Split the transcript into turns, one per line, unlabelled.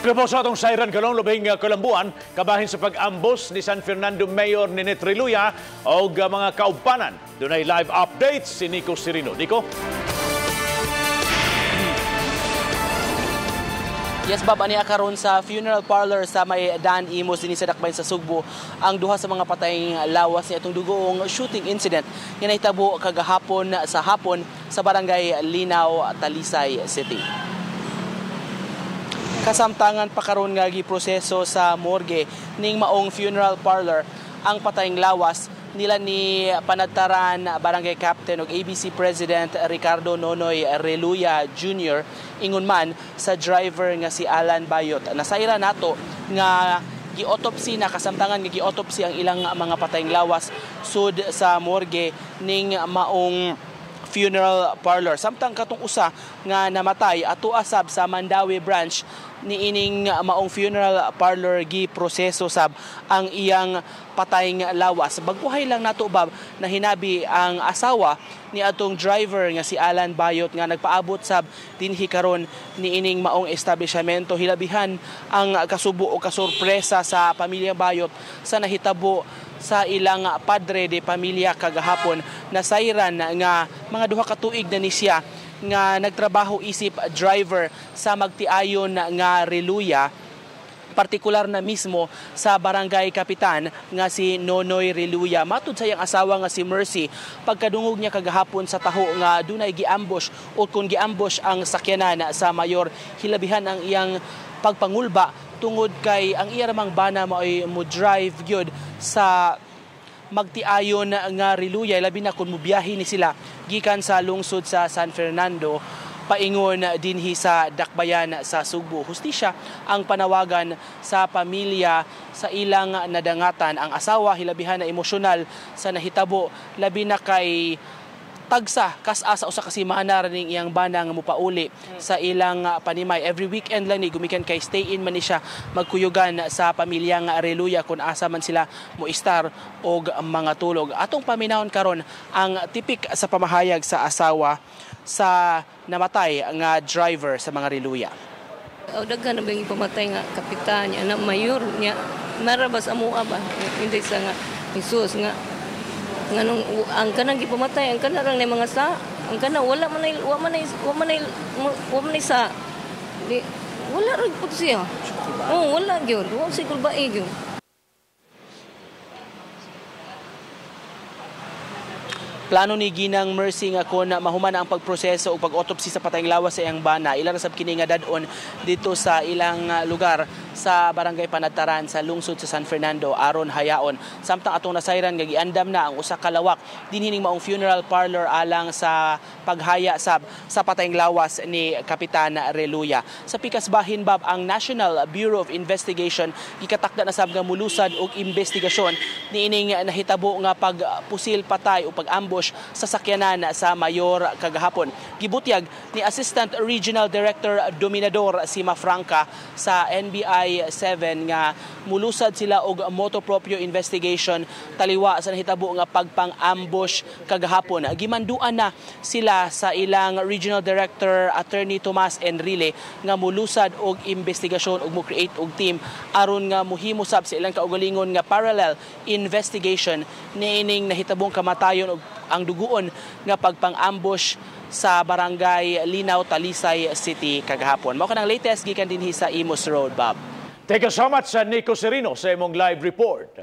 Grupo sa atong sayran karon, lubhing kalambuan kabahin sa pag-ambus ni San Fernando Mayor Ninette Reluya og mga kaubanan. Dunay live updates si Nico Sirino. Nico?
Yes, Bob, ani karon sa funeral parlor sa may Dan Imus dinhi sa Dakbayan sa Sugbo ang duha sa mga patayng lawas ni atong dugoong shooting incident nga nahitabo kagahapon sa hapon sa Barangay Linaw, Talisay City. Kasamtangan pa karon nga giproseso sa morgue ning maong funeral parlor ang patayng lawas nila ni Panadtaran Barangay Captain ug ABC President Ricardo Nonoy Reluya Jr. ingon man sa driver nga si Alan Bayot. Nasayra nato nga gi-autopsy na, kasamtangan nga gi-autopsy ang ilang mga patayng lawas sud sa morgue ning maong funeral parlor. Samtang katong usa nga namatay ato asab sa Mandaue branch niining maong funeral parlor gi proseso sab ang iyang patayng lawas. Bagbuhay lang nato, Bob, na hinabi ang asawa ni atong driver nga si Alan Bayot nga nagpaabot sab dinhi karon niining maong establishmento. Hilabihan ang kasubo o kasurpresa sa pamilya Bayot sa nahitabo sa ilang padre de pamilya kagahapon. Nasayran nga mga 2 ka tuig na ni siya nga nagtrabaho isip driver sa magtiayon nga Reluya, partikular na mismo sa Barangay Kapitan nga si Nonoy Reluya. Matud sa iyang asawa nga si Mercy, pagkadungog niya kagahapon sa taho nga dunay giambush o kung giambush ang sakyanan sa mayor, hilabihan ang iyang pagpangulba tungod kay ang iya ramang bana maoy mo drive gyud sa magtiayon nga Reluya, labi na kung mubiyahe ni sila gikan sa lungsod sa San Fernando paingon dinhi sa Dakbayan sa Sugbo. Hustisya ang panawagan sa pamilya sa ilang nadangatan. Ang asawa hilabihan na emosyonal sa nahitabo, labi na kay tagsa kas-a sa usa ka semana ning iyang bana nga mopauli sa ilang panimay. Every weekend lang ni gumikan kay stay in man ni siya magkuyugan sa pamilya nga Reluya kung asa man sila mo-istar og mga tulog. Atong paminawon karon ang tipik sa pamahayag sa asawa sa namatay nga driver sa mga Reluya.
O daghan na bang ipamatay nga kapitan niya, na mayor niya, narabas amoa ba? Hindi sa nga Jesus nga nganong ang kanang gipamatay, ang kanang na mga sa ang kana wala man wa man wa man wa man sa di, wala ra pud siya. Oh, wala gyud, wa si kulbae gyud.
Plano ni Ginang Mercy nga kon mahuman ang pagproseso o pag-autopsy sa patayng lawas sa iyang bana, ilang sab kini nga dad-on dito sa ilang lugar sa Barangay Panadtaran sa lungsod sa San Fernando aron hayaon. Samtang atong nasayran nga giandam na ang usa ka lawak dinhi ning maong funeral parlor alang sa paghaya sab sa patayng lawas ni Kapitan Reluya. Sa pikas bahin, Bob, ang National Bureau of Investigation gikatakda na sab nga mulusad og investigasyon niining nahitabo nga pagpusil patay o pag-ambush sa sakyanan sa mayor kagahapon. Gibutyag ni Assistant Regional Director Dominador Sima Franca sa NBI 7 nga mulusad sila og motu proprio investigation taliwa sa nahitabo nga pagpang-ambush kagahapon. Gimanduan na sila sa ilang Regional Director Attorney Tomas Enrile nga mulusad og investigasyon ug mo-create og team aron nga mohimo sab sa ilang kaugalingon nga parallel investigation niining nahitabong kamatayon og ang duguon nga pagpang-ambush sa Barangay Linaw, Talisay City kagahapon. Mao kanang latest gikan dinhi sa Imus Road, Bob.
Thank you so much sa Nico Serino sa imong live report.